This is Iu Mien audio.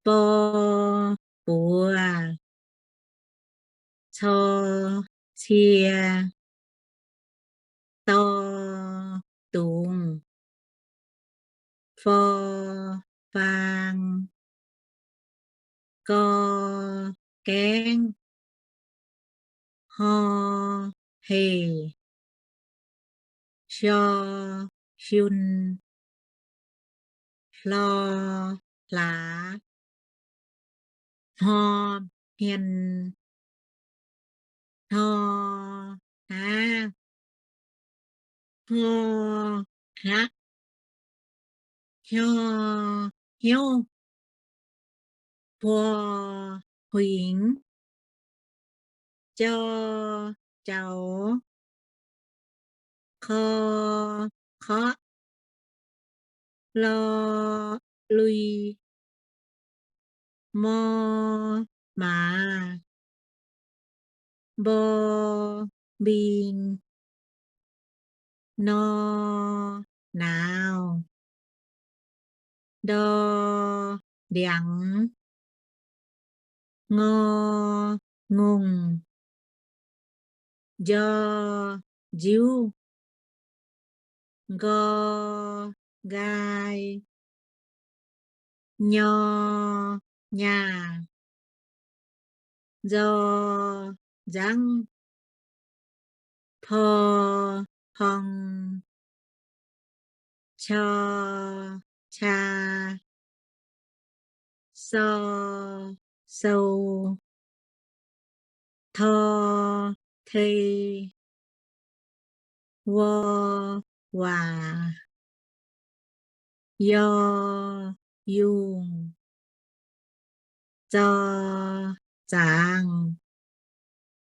Bor, buoz. Cor, cie. Dor, dungz. For, faang. Gor, gaengv. Hor, hec. Sior, siun. Hlor, hlaax. Hmor, hmien. Hnor, hnav. Hor, hngaqv. Hnyor, hnyouv. Huor, huingx. Jor, jaux. Kor, korqv. Lor, lui. Mor, maaz. Mbor, mbing. Nor, nauz. Ndor, ndiangx. Ngor, ngongh. Njor, nziuv. Nqor, nqaai. Nyor, nyaah. Nzor, nzangv. Por, porng. Cor, caa. Sor, sou. Tor, tei. Wor, waac. Yor, yungh. Zor, zaangz.